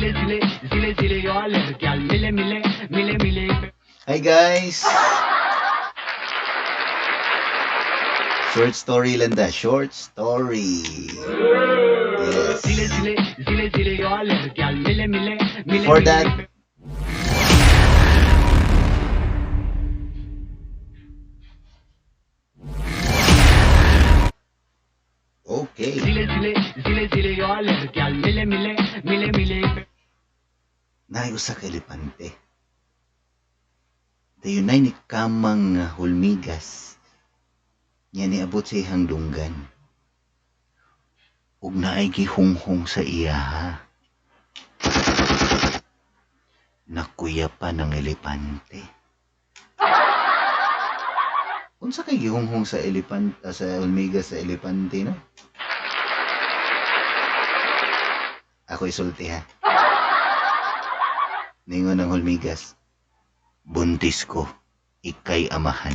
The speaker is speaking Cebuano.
Zile zile zile all gyal mile mile mile mile. Hi guys! Short story landa, short story. Yes. Zile zile zile zile all gyal mile mile mile. Before that, okay. Zile zile zile zile all gyal mile mile mile mile. Naay usa ka elepante. Dayon nay ni kamang nga hulmigas nya niabot sa iyang dunggan. Ug naay gihunghong sa iyaha. Nakuyapan ang elepante. Unsa kay gihunghong sa elepante, sa hulmigas sa elepante, no? Ako isulti ha. Ningon ang hulmigas, "Buntis ko, ikay amahan."